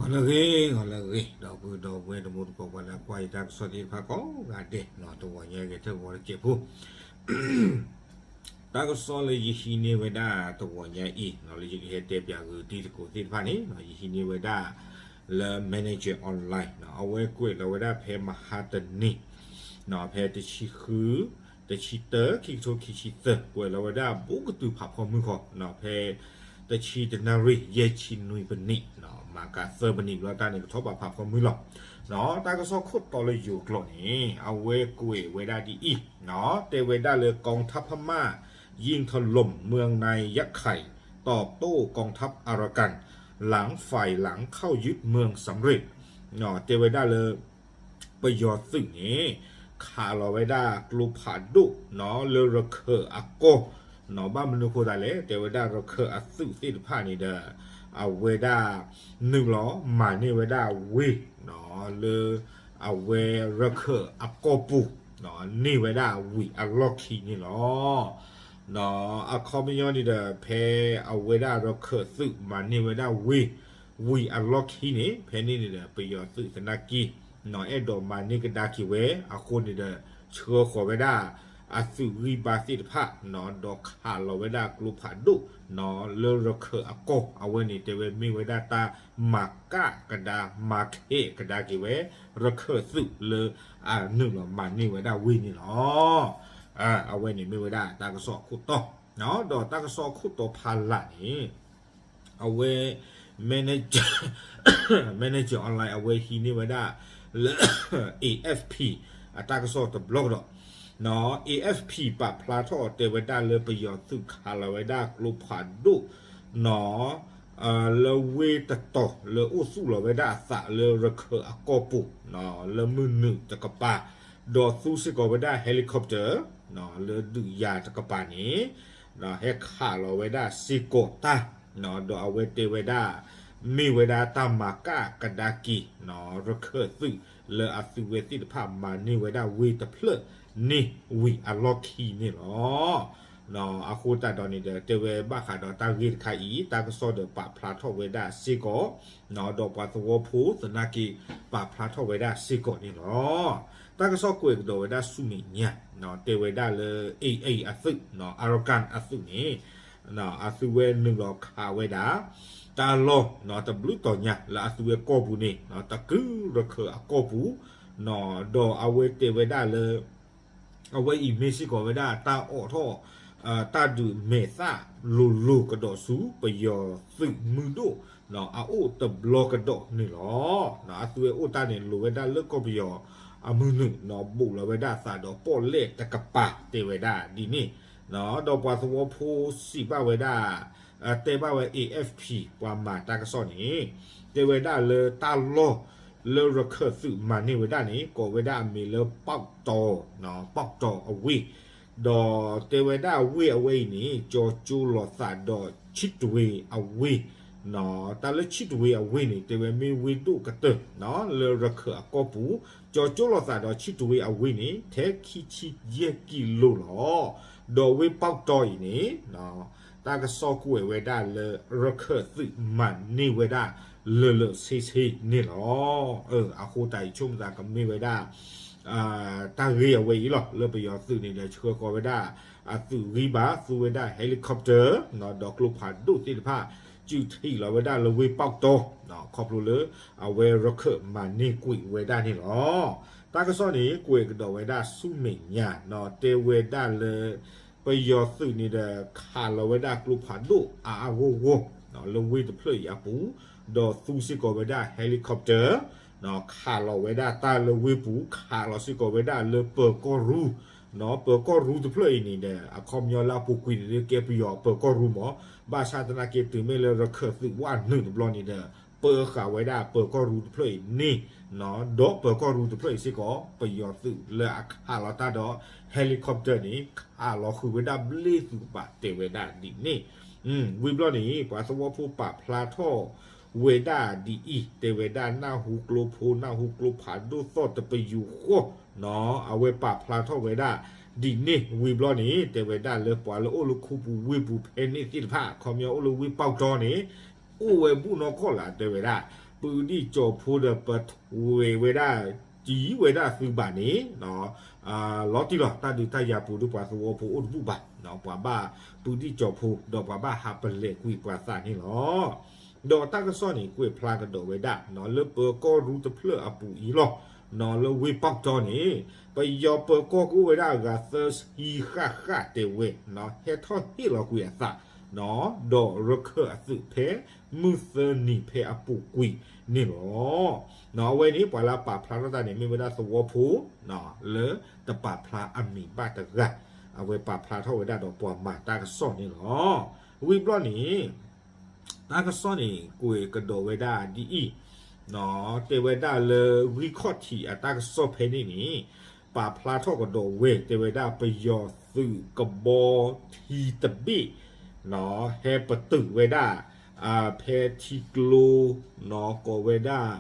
လၢအဂ့ၤ ဂီၤလၢအဂ့ၤ ဒီပုၢ်ဒီဝဲၢ်တံၤသကိး ပှၤလၢကွၢ်ယတၢ်ကစီၣ်သ့ၣ်တဖၣ်ကိးဂၤဒဲး တဂီၤညါအံၤ ဂဲၤထၢၣ်ဂီၤတစဲးဖိ တၢ်ကစီၣ်လၢယဟံးန့ၢ်ဝဲဒၣ်တဂီၤညါအံၤ လၢယကဟဲတဲပၠးဂုာ်တံၤသကိးသ့ၣ်တဖၣ်န့ၣ် ယဟံးန့ၢ်ဝဲဒၣ်လၢ Manager Online အဝဲကွဲးလီၤဝဲဒၣ်ဖဲမဟါတနံၤ ဖဲတဆံဃု တဆံတၢ ခံကထိခံဆံသၢ ကွဲးလီၤဝဲဒၣ်ဘူးကတုၤဖးဖီမုၢ်ဃီ ဖဲတဆံတနၣ်ရံၣ် ယဲၢ်ဆံနွံပနံး မၤကၤသၢပနံးဘျီတၢ်န့ၣ် ကထီၣ်ဘးဖးဖီမုၢ်လီၤ. တၢ်ကစီၣ်ခိၣ်တီလၢယိၤကျိာ်န့ၣ် အဝဲကွဲးဝဲဒၣ်ဒ်အံၤ တဲဝဲဒၣ်လၢ กองทัพพม่ายิงถล่มเมืองในยะไข่ ตอบโต้กองทัพอารากัน หลังฝ่ายหลังเข้ายึดเมืองสำเร็จ တဲဝဲဒၣ်လၢ ပယီၤသုးန့ၣ် ခးလီၤဝဲဒၣ်ကျိဖးဒိၣ် လၢရခၢၣ်အကီၢ် ဘၣ်မနုၤအဃိသတးလဲၣ် တဲဝဲဒၣ်ရခၢၣ်အသုးသ့ၣ်တဖၣ်န့ၣ်ဒီး အဝဲဒၣ် နုာ်လီၤမၤန့ၢ်ဝဲဒၣ်ဝ့ၢ် လၢအဝဲရခၢၣ်အကီၢ်ပူၤ န့ၢ်ဝဲဒၣ်ဝံၤအလီၢ်ခံန့ၣ်လီၤ. အခီပညီန့ၣ်ဒီး ဖဲအဝဲဒၣ်ရခၢၣ်သုးမၤန့ၢ်ဝဲဒၣ်ဝ့ၢ် ဝံၤအလီၢ်ခံန့ၣ် ဖဲန့ၣ်န့ၣ်ဒီး ပယီၤသုးသနာ်က့ အဲၣ်ဒိးမၤန့ၢ်ကဒါက့ၤဝဲအဃိန့ၣ်ဒီး ဆှၢဃီၤဝဲဒၣ်အသုးဂံၢ်ဘါသ့ၣ်တဖၣ် ဒီးခးလီၤဝဲဒၣ်ကျိဖးဒိၣ် လၢရခၢၣ်အကီၢ် အဝဲန့ၣ်တဲဝဲမ့ၢ်ဝဲဒၣ်တၢ်မၤကၣ်ကဒါ မၤခဲးကဒါက့ၤဝဲ ရခၢၣ်သုးလၢအနုာ်လီၤမၤန့ၢ်ဝဲဒၣ်ဝ့ၢ်န့ၣ်လီၤ. အဝဲန့ၣ်မ့ၢ်ဝဲဒၣ်တၢ်ကစီၣ်အခိၣ်တီ ဒီးတၢ်ကစီၣ်အခိၣ်တီဖးလၢ်န့ၣ် အဝဲ manager manager online အဝဲဟံးန့ၢ်ဝဲဒၣ်လၢ A F P အတၢ်ကစီၣ်တဘျီကဒီး A F P ပာ်ဖျါထီၣ်တဲဝဲဒၣ်လၢပယီၤသုးခးလီၤဝဲဒၣ်ကျိဖးဒိၣ် လၢဝ့ၢ်တတီၤလၢအိၣ်သူၣ်လီၤဝဲဒၣ်အသးလၢရခၢၣ်အကီၢ်ပူၤ လၢမုၢ်နုာ်တကပၤ ဒီးသူစ့ၢ်ကီးဝဲဒၣ် helicopter လၢဒုးယၤတကပၤန့ၣ် ဟဲခးလီၤဝဲဒၣ်စ့ၢ်ကီးတၢ် ဒီးအဝဲတဲဝဲဒၣ် မ့ၢ်ဝဲဒၣ်တၢ်မၤကၣ်ကဒါက့ၤ ရခၢၣ်သုးလၢအသုးဝဲသ့ၣ်တဖၣ်မၤန့ၢ်ဝဲဒၣ်ဝ့ၢ်တဖျၢၣ်န့ၣ်ဝံၤအလီၢ်ခံန့ၣ်လီၤ. အဃိသတးဒီးန့ၣ်ဒီး တဲဝဲဘၣ်ဃးဒီးတၢ်ဂ့ၢ်တခါအံၤ တၢ်ကစီၣ်ဒီးပာ်ဖျါထီၣ်ဝဲဒၣ်စ့ၢ်ကီး ဒီးပှၤသဝီဖိသနာ်က့ ပာ်ဖျါထီၣ်ဝဲဒၣ်စ့ၢ်ကီးန့ၣ်လီၤ. တၢ်ကစီၣ်ကွဲးကဒီးဝဲဒၣ်ဆူမဲာ်ညါ တဲဝဲဒၣ်လၢ A A အသုး Arakan အသုးန့ၣ် အသုးဝဲနုာ်လီၤခးဝဲဒၣ် တၢ်လီၢ် တဘျုးတီၤညါလၢအသုးဝဲကီၢ်ပူၤန့ၣ် တကုၤရခၢၣ်အကီၢ်ပူၤ ဒီးအဝဲတဲဝဲဒၣ်လၢ အဝဲအံၤမ့ၢ်စ့ၢ်ကီးဝဲဒၣ်တၢ်အိးထီၣ် တၢ်ဒုးမဲာ်သၣ်လိၤလိၤကဒီးဆူပယီၤသုးမုၢ်ဒိၣ် အအိၣ်တဘျီကဒီးန့ၣ်လီၤ. အသုးဝဲအိၣ်တၢ်န့ၣ် လိၤဝဲဒၣ်လၢကီၢ်ပယီၤအမုၢ်နုာ် ဘူးလီၤဝဲဒၣ်အသးဒီးပီၣ်လဲၣ်တကပၤတဲဝဲဒၣ်ဒ်န့ၣ် ဒီးပှၤသဝီဖိစံးဘၣ်ဝဲဒၣ် တဲဘၣ်ဝဲ A F P ပှၤမၤတၢ်ကစီၣ်န့ၣ် တဲဝဲဒၣ်လၢတၢ်လီၢ်လၢရခၢၣ်သုးမၤန့ၢ်ဝဲဒၣ်န့ၣ် ကိးဝဲဒၣ်အမံၤလၢ ပေါက်တော ပေါက်တော အဝ့ၢ် ဒီးတဲဝဲဒၣ်ဝ့ၢ်အဝဲအံၤန့ၣ် ကၠီကၠိလိာ်သးဒီး ချစ်တွေ အဝ့ၢ် တၢ်လၢ ချစ်တွေ အဝ့ၢ်န့ၣ် တဲဝဲမ့ၢ်ဝ့ၢ်ဒိၣ်ကတၢၢ် လၢရခၢၣ်အကီၢ်ပူၤ ကၠီကၠိလိာ်သးဒီး ချစ်တွေ အဝ့ၢ်န့ၣ် ထဲခံဆံယဲၢ်ကံလိလီၤ. ဒီးဝ့ၢ် ပေါက်တော အံၤန့ၣ် တၢ်ကစီၣ်ကွဲးဝဲဒၣ်လၢရခၢၣ်သုးမၤန့ၢ်ဝဲဒၣ်လၢာ်လၢာ်ဆ့ဆ့န့ၣ်လီၤ. အဃိသတးအံၤ ဆိကမိၣ်သးကမ့ၢ်ဝဲဒၣ် တၢ်ဂ့ၢ်အဝဲအံၤလီၤ. လၢပယီၤသုးန့ၣ်ဒီးဆှၢဃီၤဝဲဒၣ် အသုးဂံၢ်ဘါ သူဝဲဒၣ် helicopter ဒီးကျိဖးဒိၣ်သ့ၣ်တဖၣ် စုၣ်ထံးလီၤဝဲဒၣ်လၢဝ့ၢ် ပေါက်တော ခီဖျိလၢအဝဲရခၢၣ်မၤန့ၢ်ကွံာ်ဝဲဒၣ်န့ၣ်လီၤ. တၢ်ကစီၣ်န့ၣ် ကွဲးကဒီးဝဲဒၣ်ဆူမဲာ်ညါ တဲဝဲဒၣ်လၢ ပယီၤသုးန့ၣ်ဒီး ခးလီၤဝဲဒၣ်ကျိဖးဒိၣ်အါအါဂီၢ်ဂီၢ် လၢဝ့ၢ်တဖျၢၣ်အံၤအပူၤ ဒီးသူစ့ၢ်ကီးဝဲဒၣ် helicopter ခးလီၤဝဲဒၣ်တၢ်လၢဝ့ၢ်ပူၤ ခးလီၤစ့ၢ်ကီးဝဲဒၣ်လၢပၢၤကီၢ်ရူၢ် ပၢၤကီၢ်ရူၢ်တဖျၢၣ်အံၤန့ၣ်ဒီး အခီပညီလၢအပူၤကွံာ်န့ၣ် ကဲပယီၤပၢၤကီၢ်ရူၢ်မး ဘၣ်ဆၣ်သနာ်က့တုၤမ့ၢ်လၢရခၢၣ်သုးဝဲနုာ်တဘျီန့ၣ်ဒီး ပၢဃာ်ဝဲဒၣ်ပၢၤကီၢ်ရူၢ်တဖျၢၣ်အံၤန့ၣ် ဒီးပၢၤကီၢ်ရူၢ်တဖျၢၣ်အံၤစ့ၢ်ကီး ပယီၤသုးလၢအခးလီၤတၢ်ဒီး helicopter န့ၣ် ခးလီၤဃုာ်ဝဲဒၣ်ဘျ့သုးကပၤတဲဝဲဒၣ်ဒ်န့ၣ် ဝံၤဘျီန့ၣ် ပှၤသဝီဖိပာ်ဖျါထီၣ်ဝဲဒၣ်ဒ်အံၤ တဲဝဲဒၣ်နၢ်ဟူကျိဖိ နၢ်ဟူကျိဖးဒိၣ်သီၣ်တပယူာ်ဃီ အဝဲပာ်ဖျါထီၣ်ဝဲဒၣ်ဒ်န့ၣ် ဝံၤဘျီန့ၣ် တဲဝဲဒၣ်လၢပှၤလၢအိၣ်လၢခူပူၤဝ့ၢ်ပူၤဖဲန့ၣ်သ့ၣ်တဖၣ် အခီပညီအိၣ်လၢဝ့ၢ် ပေါက်တော န့ၣ် အိၣ်ဝဲဘူၣ်နီၢ်ကီၢ်လၢတဲဝဲဒၣ် ပုဒံၣ်ကၠီၣ်ဖိဒီးပထွဲးဝဲဒၣ် ကံဝဲဒၣ်သုဘၣ်န့ၣ် လီၤတံၢ်လီၤ တၢ်ဒုးတၢ်ယၤပူၤဒီးပှၤသဝီဖိအိၣ်တဘူၣ်ဘၣ်, ပှၤဘၣ်ပုဒံၣ်ကၠီၣ်ဖိ ဒီးပှၤဘၣ်ဟးပလဲၤကွံာ်ပှၤသးန့ၣ်လီၤ. ဒီးတၢ်ကစီၣ်န့ၣ် ကွဲးဖျါကဒီးဝဲဒၣ် လၢပၢၤကီၢ်ရူတဖျၢၣ်အပူၤအံၤလီၤ. လၢဝ့ၢ်ပီၣ်တီန့ၣ် ပယီၤပၢၤကီၢ်ကအိၣ်ဝဲဒၣ်အဂၤသၢဆံဃၣ်ဃၣ်တဲဝဲ ဟဲထီၣ်ဟ့ၣ်လီၤကွံာ်အသး ဒီးရခၢၣ်အသုးဖဲမုၢ်သၢနံၤဖဲအပူၤကွံာ်န့ၣ်လီၤ. အဝဲန့ၣ် ပှၤလၢပာ်ဖျါထီၣ်တၢ်န့ၣ် မ့ၢ်ဝဲဒၣ်သဝီဖိ လၢတပာ်ဖျါအမံၤဘၣ်တဂၤ, အဝဲပာ်ဖျါထီၣ်ဝဲဒၣ်ဒီးပှၤမၤတၢ်ကစီၣ်န့ၣ်လီၤ. ဝံၤဘျီန့ၣ် တၢ်ကစီၣ်န့ၣ် ကွဲးကဒီးဝဲဒၣ်ဒ်အံၤ, တဲဝဲဒၣ်လၢဂံၢ်ခီၣ်ထံးအတၢ်ကစီၣ်ဖဲန့ၣ်န့ၣ် ပာ်ဖျါထီၣ်ကဒီးဝဲ တဲဝဲဒၣ်ပယီၤသုးကဘီထံတဘ့ၣ် ဟဲပတုာ်ဝဲဒၣ် ဖဲထံကျိ ကိးဝဲဒၣ်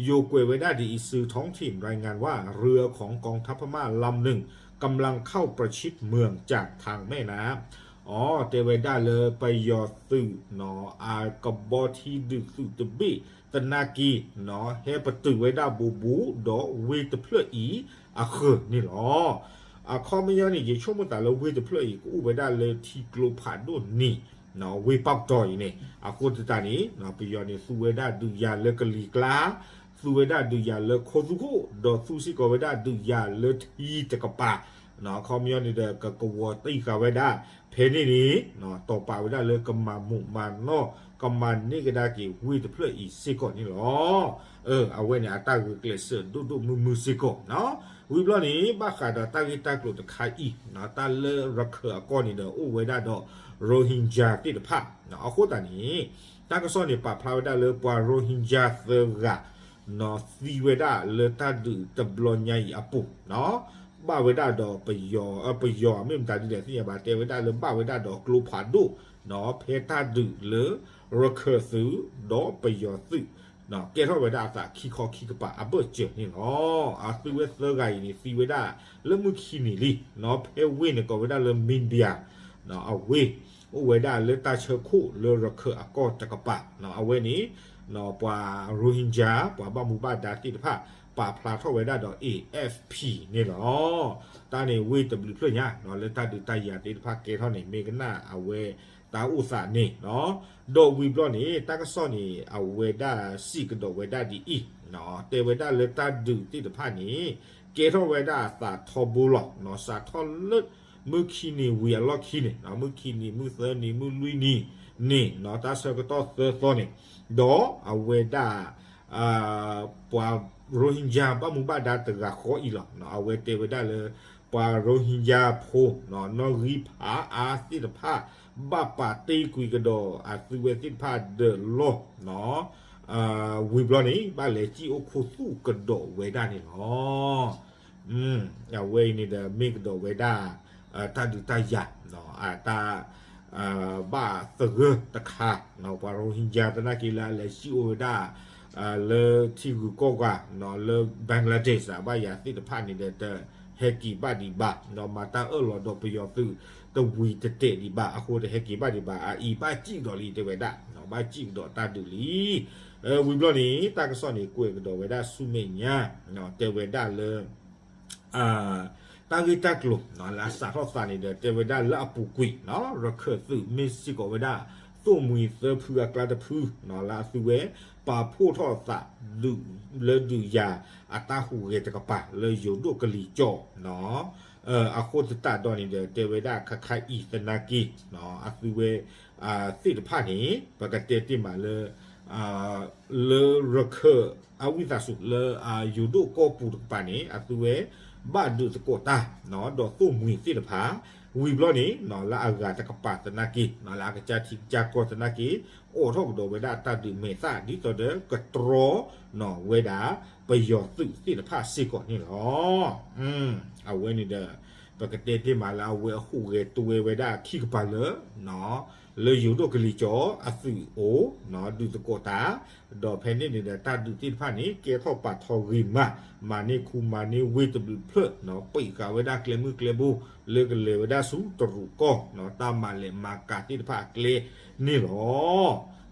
ယိၤကွဲးဝဲဒၣ်ဒ်အံၤ สื่อท้องถิ่นรายงานว่า เรือของกองทัพพม่าลำหนึ่ง กำลังเข้าประชิดเมืองจากทางแม่น้ำ အတဲဝဲဒၣ်လၢပယီၤသုး အကဘီထံဒုးသုးတဘ့ၣ်သနာ်က့ ဟဲပတုာ်ဝဲဒၣ်ဘူးဘူးဒီးဝ့ၢ်တဖျၢၣ်အံၤအဃၢၤန့ၣ်လီၤ. အခီပညီန့ၣ် ယဆိကမိၣ်သးလၢဝ့ၢ်တဖျၢၣ်အံၤ ကအိၣ်ဝဲဒၣ်လၢထံကျိဖးဒိၣ်န့ၣ် ဝ့ၢ်ပီၣ်တီအံၤန့ၣ် အဃိသတးန့ၣ် ပယီၤန့ၣ် သူဝဲဒၣ်ဒုးယၤလၢကလံၤကျါ, သူဝဲဒၣ်ဒုးယၤလၢခိသူခိၣ် ဒီးသူစ့ၢ်ကီးဝဲဒၣ်ဒုးယၤလၢထံတကပၤ, အခီပညီန့ၣ်ဒီး ကကဝီၤတံၢ်ဃာ်ဝဲဒၣ် ဖဲန့ၣ်န့ၣ် တီၢ်ပာ်ဝဲဒၣ်လၢကမၤမူးမၤနီၢ် ကမၤန့ၢ်ကဒါက့ၤဝ့ၢ်တဖျၢၣ်အံၤစ့ၢ်ကီးန့ၣ်လီၤ. အဝဲန့ၣ် အတၢ်ဂုာ်ကျဲးစၢးဒိၣ်ဒိၣ်မုၢ်မုၢ်စ့ၢ်ကီး ဝံၤဘျီန့ၣ် ဘၣ်ဃးဒီးတၢ်ဂ့ၢ်တၢ်ကျိၤတခါအံၤ တၢ်လၢရခၢၣ်အကီၢ်န့ၣ်ဒီး အိၣ်ဝဲဒၣ်ဒီး Rohingya သ့ၣ်တဖၣ် အဃိသတးန့ၣ် တၢ်ကစီၣ်န့ၣ် ပာ်ဖျါဝဲဒၣ်လၢပှၤ Rohingya သၢဂၤ သံဝဲဒၣ်လၢတၢ်ဒုးတဘျီညါအံၤအပူၤ ဘၣ်ဝဲဒၣ်ဒီးပယီၤ ပယီၤမ့ၢ်မတၤဒ်လဲၣ်သ့ၣ်ညါဘၣ် တဲဝဲဒၣ်လၢဘၣ်ဝဲဒၣ်ဒီးကျိဖးဒိၣ် ဖဲတၢ်ဒုးလၢ ရခၢၣ်သုး ဒီးပယီၤသုး ကဲထီၣ်ဝဲဒၣ်အသးခံခီခံကပၤအဘၢၣ်စၢၤန့ၣ်လီၤ. အသုဝဲသၢဂၤအံၤန့ၣ် သံဝဲဒၣ်လၢမုၢ်ခံနံၤလံ ဖဲဝ့ၢ်န့ၣ်ကိးဝဲဒၣ်လၢ Minbya အဝ့ၢ် အိၣ်ဝဲဒၣ်လၢတၢ်ဆၢခိၣ်လၢရခၢၣ်အကီၢ်တကပၤ အဝဲန့ၣ် ပှၤ Rohingya ပှၤဘၣ်မူဘၣ်ဒါသ့ၣ်တဖၣ် ပာ်ဖျါထီၣ်ဝဲဒၣ်ဒီး A F P န့ၣ်လီၤ. တၢ်န့ၣ်ဝ့ၢ်တဘျုးဖျၢၣ်ညါ လၢတၢ်ဒုးတၢ်ယၤသ့ၣ်တဖၣ်ကဲထီၣ်န့ၣ် မ့ၢ်ကနၣ်အဝဲတၢ်အိၣ်သးန့ၣ် ဒီးဝံၤဘျီန့ၣ် တၢ်ကစီၣ်န့ၣ် အဝဲဒၣ်စံးကဒီးဝဲဒၣ်ဒ်အံၤ တဲဝဲဒၣ်လၢတၢ်ဒုးသ့ၣ်တဖၣ်န့ၣ် ကဲထီၣ်ဝဲဒၣ်အသးထီဘိလီၤ. စးထီၣ်လၢမုၢ်ခံနံၤဝံၤအလီၢ်ခံန့ၣ် မုၢ်ခံနံၤ မုၢ်သၢနံၤ မုၢ်လွံၢ်နံၤန့ၣ် တၢ်ဆၢကတီၢ်သၢသီန့ၣ် ဒီးအဝဲဒၣ် ပှၤ Rohingya ဘၣ်မူဘၣ်ဒါတဂၤဃီအံၤလီၤ. အဝဲတဲဝဲဒၣ်လၢ ပှၤ Rohingya ဖိ နီၣ်ဂံၢ်ဖးအါသ့ၣ်တဖၣ် ဘၣ်ပာ်တ့ၢ်ကွံာ်ကဒီးအသုဝဲသ့ၣ်တဖၣ်ဒီးလီၢ် ဝံၤဘျီန့ၣ် ဘၣ်လဲၤစံၣ်အိၣ်ခူသူၣ်ကဒီးဝဲဒၣ်န့ၣ်လီၤ. အဝဲအံၤန့ၣ်ဒီးမ့ၢ်ကဒီးဝဲဒၣ် တၢ်ဒုးတၢ်ယၤ အတၢ် ဘၣ်သဂၢၢ်တခါ ပှၤ Rohingya သနာ်က့လၢအလဲၤစံၣ်အိၣ်ဝဲဒၣ် လၢထံဂုၤကီၢ်ဂၤ လၢ Bangladesh ဘၣ်ယၤသ့ၣ်တဖၣ်န့ၣ်ဒီး တဟဲက့ၤဘၣ်ဒံးဘၣ် မၤတၢ်အၢၣ်လီၤဒီးပယီၤသုးတဝံၤတတဲာ်ဒံးဘၣ် အဃိတဟဲက့ၤဘၣ်ဒံးဘၣ် အအံၤဘၣ်စံၣ်ကဒီးလံ တဲဝဲဒၣ် ဘၣ်စံၣ်ကဒီးတၢ်ဒုးလံ. ဝံၤဘျီန့ၣ် တၢ်ကစီၣ်န့ၣ် ကွဲးကဒီးဝဲဒၣ်ဆူမဲာ်ညါ တဲဝဲဒၣ်လၢ တၢ်ဂ့ၢ်တၢ်ကျိၤ လၢအစးထီၣ်သးန့ၣ်ဒီး တဲဝဲဒၣ်လၢအပူၤကွံာ် ရခၢၣ်သုးမ့ၢ်စ့ၢ်ကီးဝဲဒၣ် သိၣ်မှံၤသၢဖုအကျါတဖု လၢအသုဝဲ ပာ်ဖှိၣ်ထီၣ်သး လၢဒုးယၤအတၢ်ဟူးဂဲၤတကပၤ လၢယိၤဒိၣ်ကလံၤကၠီ အဃိသတးဒီးန့ၣ်ဒီး တဲဝဲဒၣ်ခါခါအံၤသနာ်က့ အသုဝဲ သ့ၣ်တဖၣ်န့ၣ် ပကတဲတ့ၢ်မးလၢ လၢရခၢၣ်အဝံသးစူၤ လၢအယိၤဒိၣ်ကီၢ်ပူၤတကပၤန့ၣ် အသုဝဲ ဘၣ်ဒုးသကိးတၢ် ဒီးသိၣ်မှံၤသ့ၣ်တဖၣ် ဝံၤဘျီန့ၣ် လၢအဂၤတကပၤသနာ်က့ လၢအကစၢ်ထံကစၢ်ကီၢ်သနာ်က့ အိးထီၣ်ကဒီးဝဲဒၣ်တၢ်ဒုးမဲာ်သၣ် ဒ်သိးဒီးကတြီ ဝဲဒၣ် ပယီၤသုးသ့ၣ်တဖၣ်စ့ၢ်ကီးန့ၣ်လီၤ. အဝဲန့ၣ်ဒီး ပကတဲတ့ၢ်မးလၢအဝဲအဟူးဂဲၤတွဲဝဲဒၣ်ခံကပၤလၢ လၢယိၤဒိၣ်ကလံၤကၠီအသုးအိၣ် ဒုးသကိးတၢ် ဒီးဖဲန့ၣ်န့ၣ်ဒီး တၢ်ဒုးသ့ၣ်တဖၣ်န့ၣ် ကဲထီၣ်ပာ်ထီၣ်ဂ့ၤမး မၤန့ၢ်ခူမၤန့ၢ်ဝ့ၢ်တဘျုးဖျၢၣ် ပံးဃာ်ဝဲဒၣ်ကျဲမုၢ်ကျဲဘိ လၢကလဲၤဝဲဒၣ်ဆူတရူးကီၢ် တၢ်မၤလဲၤမၤကၤသ့ၣ်တဖၣ်အကျဲန့ၣ်လီၤ.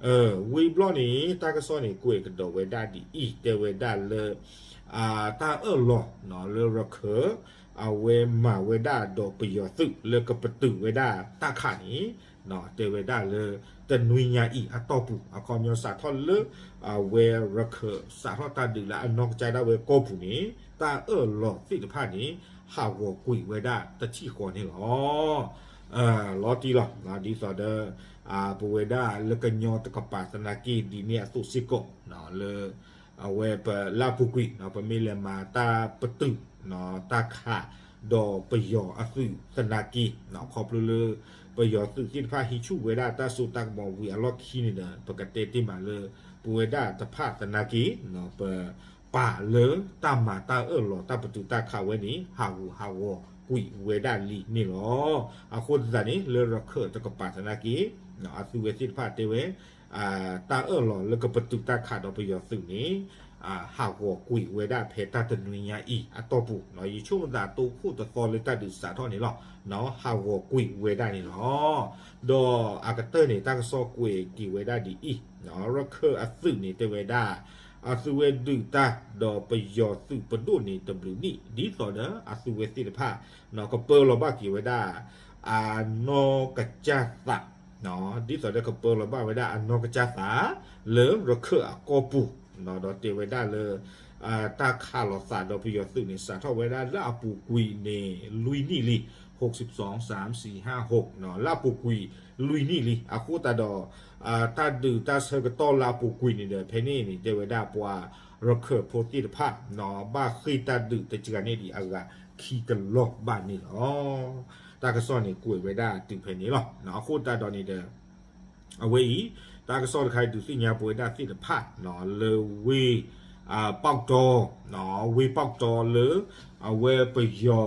ဝံၤဘျီန့ၣ် တၢ်ကစီၣ်န့ၣ် ကွဲးကဒီးဝဲဒၣ်ဒ်အံၤ တဲဝဲဒၣ်လၢ တၢ်အၢၣ်လီၤလၢရခၢၣ် အဝဲမၤဝဲဒၣ်ဒီးပယီၤသုးလၢကပတုာ်ဝဲဒၣ်တၢ်ခးန့ၣ် တဲဝဲဒၣ်လၢ တနွံညါအံၤအတီၢ်ပူၤ အခီပညီစးထီၣ်လၢ အဝဲရခၢၣ်စးထီၣ်တၢ်ဒုးလၢအနီၢ်ကစၢ်ဒၣ်ဝဲကီၢ်ပူၤန့ၣ် တၢ်အၢၣ်လီၤသ့ၣ်တဖၣ်န့ၣ် ဟးဂီၤကွံာ်ဝဲဒၣ်တထံၣ်ဃီန့ၣ်လီၤ. လီၤတံၢ်လီၤ ဒ်သိးဒီး ပဝဲဒၣ်လၢကညီတကပၤသနာ်က့ ဒ်န့ၣ်အသိးစ့ၢ်ကီး လၢ အဝဲပလၢအပူၤကွံာ် ပမ့ၢ်လဲၤမၤတၢ်ပတုာ် တၢ်ခး ဒီးပယီၤအသုးသနာ်က့ ခီဖျိလၢ ပယီၤသုးသ့ၣ်တဖၣ်ဟံးဆူၣ်ဝဲဒၣ်တၢ်စိတၢ်ကမီၤဝံၤအလီၢ်ခံန့ၣ်ဒီး ပကတဲတ့ၢ်မးလၢ ပဝဲဒၣ်တဖၣ်သနာ်က့ ပပာ်လၢတၢ်မၤတၢ်အၢၣ်လီၤတၢ်ပတုာ်တၢ်ခးဝဲန့ၣ် ဟးဂူာ်ဟးဂီၤကွံာ်ဝဲဒၣ်လံန့ၣ်လီၤ. အဃိသတးန့ၣ် လၢရခၢၣ်တကပၤသနာ်က့ အသုဝဲသ့ၣ်တဖၣ်တဲဝဲ တၢ်အၢၣ်လီၤလၢကပတုာ်တၢ်ခးဒီးပယီၤသုးန့ၣ် ဟးဂီၤကွံာ်ဝဲဒၣ်ဖဲတၢ်တနွံညါအံၤအတီၢ်ပူၤ ယဆိကမိၣ်သးတိခိၣ်တသီလၢတၢ်ဒုးစးထီၣ်န့ၣ်လီၤ. ဟးဂီၤကွံာ်ဝဲဒၣ်န့ၣ်လီၤ. ဒီးအကတၢၢ်န့ၣ် တၢ်ကစီၣ်ကွဲးက့ၤဝဲဒၣ်ဒ်အံၤ ရခၢၣ်အသုးန့ၣ်တဲဝဲဒၣ် အသုဝဲဒုးတၢ်ဒီးပယီၤသုးပဒိၣ်န့ၣ်တဘျုးနံၣ် ဒ်သိးဒီးအသုဝဲသ့ၣ်တဖၣ် ကပၢလီၤဘၣ်က့ၤဝဲဒၣ် အနီၢ်ကစၢ်သး ဒ်သိးဒီးကပၢလီၤဘၣ်ဝဲဒၣ်အနီၢ်ကစၢ်သး လၢရခၢၣ်အကီၢ်ပူၤ ဒီးတဲဝဲဒၣ်လၢ တၢ်ခးလိာ်သးဒီးပယီၤသုးန့ၣ် စးထီၣ်ဝဲဒၣ်လၢအပူၤကွံာ်န့ၣ် လွံၢ်နံၣ်လံ ဟိးစံးစံးဟးဟိး လၢအပူၤကွံာ်လွံၢ်နံၣ်လံ အဃိသတးဒီး တၢ်ဒုးတၢ်ဆၢကတီၢ်လၢအပူၤကွံာ်န့ၣ်ဒီး ဖဲန့ၣ်န့ၣ် တဲဝဲဒၣ်ပှၤရခၢၣ်ဖိသ့ၣ်တဖၣ် ဘၣ်ဃ့ၢ်တၢ်ဒုးတစှၤန့ၢ်ဒံးအဂၤခံကလီၢ်ဘၣ်န့ၣ်လီၤ. တၢ်ကစီၣ်န့ၣ်ကွဲးဝဲဒၣ်တုၤဖဲန့ၣ်လီၤ. အဃိသတးဒီးန့ၣ်ဒီး အဝဲအံၤ တၢ်ကစီၣ်တခါအံၤဒုးသ့ၣ်ညါပဝဲဒၣ်သ့ၣ်တဖၣ် လၢဝ့ၢ် ပီၣ်တီ ဝ့ၢ်ပီၣ်တီလၢ အဝဲပယီၤ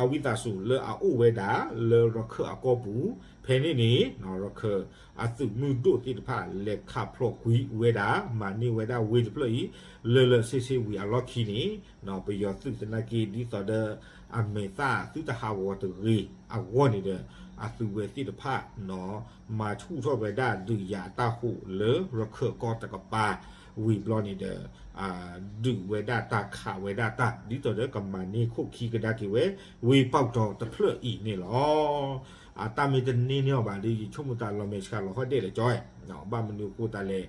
အဝံသးစူၤလၢအအိၣ်ဝဲဒၣ်လၢရခၢၣ်အကီၢ်ပူၤ ဖဲန့ၣ်န့ၣ် ရခၢၣ်အသုးမုၢ်ဒိၣ်သ့ၣ်တဖၣ် လဲၤခးဖျိးကွံာ်ဝဲဒၣ် မၤန့ၢ်ဝဲဒၣ်ဝ့ၢ်တဖျၢၣ်အံၤ လၢလၢဆ့ဆ့ဝံၤအလီၢ်ခံန့ၣ် ပယီၤသုးသနာ်က့ ဒ်သိးဒီး အမဲာ်သၣ်သုတဟးဂီၤတဂ့ၤအဂီၢ်န့ၣ်ဒီး အသုဝဲသ့ၣ်တဖၣ် မၤဆူၣ်ထီၣ်ဝဲဒၣ်ဒုးယၤအတၢ်ဟူးလၢရခၢၣ်ကီၢ်တကပၤ ဝံၤဘျီန့ၣ်ဒီး ဒုးဝဲဒၣ်တၢ်ခးဝဲဒၣ်တၢ် ဒ်သိးဒီးကမၤန့ၢ်ခိၣ်ခံကဒါက့ၤဝဲ ဝ့ၢ်ပီၣ်တီတဖျၢၣ်အံၤန့ၣ်လီၤ. အတၢ်မ့ၢ်တန့ၢ်န့ၢ်အီၤဘၣ်ဒီး ယဆိကမိၣ်သးလီၤမဲာ်ဆှးလီၤဟီၣ်ဒဲးလၢကၠီ ဘၣ်မနုၤအဃိသတးလဲၣ်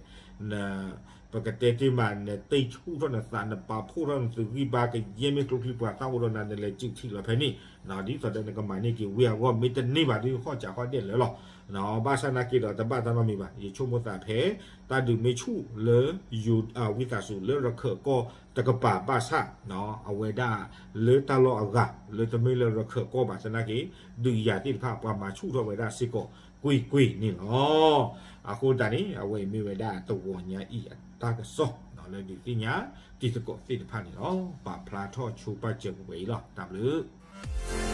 ပကတဲတ့ၢ်မး နတ့ၢ်ဆူၣ်ထီၣ်နသး နပာ်ဖှိၣ်ထီၣ်နသုးဂံၢ်ဘါကယဲၢ်မ့ၢ်ကျိချံပှၤသၣ်အိၣ်ဒီးနၤ နလဲၤစုးထံးလီၤဖဲန့ၣ် ဒ်သိးဒီးနကမၤန့ၢ်က့ၤဝ့ၢ်အဂီၢ် မ့ၢ်တန့ၢ်ဘၣ်ဒီးဟီၣ်စးဟီၣ်ဒဲးလၢာ်လီၤ. ဘၣ်ဆၣ်သနာ်က့ဒီးတဘၣ်တၢ်နီတမံၤဘၣ် ယဆိကမိၣ်သးဖဲ တၢ်ဒုးမ့ၢ်ဆူၣ်လၢ ဝံသးစူၤလၢရခၢၣ်ကီၢ်တကပၤဘၣ်ဆၣ် အဝဲဒၣ်လၢတၢ်လီၢ်အဂၤ လၢတမ့ၢ်လၢရခၢၣ်ကီၢ်ဘၣ်သနာ်က့ ဒုးယၤသ့ၣ်တဖၣ်ပှၤမၤဆူၣ်ထီၣ်ဝဲဒၣ်စ့ၢ်ကီးကွ့ၢ်ကွ့ၢ်န့ၣ်လီၤ. အဃိသတးန့ၣ် အဝဲအံၤမ့ၢ်ဝဲဒၣ်တဂီၤညါအံၤအတၢ်ကစီၣ် လၢဒုးသ့ၣ်ညါ တံၤသကိးသ့ၣ်တဖၣ်န့ၣ်လီၤ. ပာ်ဖျါထီၣ်ဆိပာ်စၢၤပဝဲအံၤလီၤ. တၢ်ဘျုး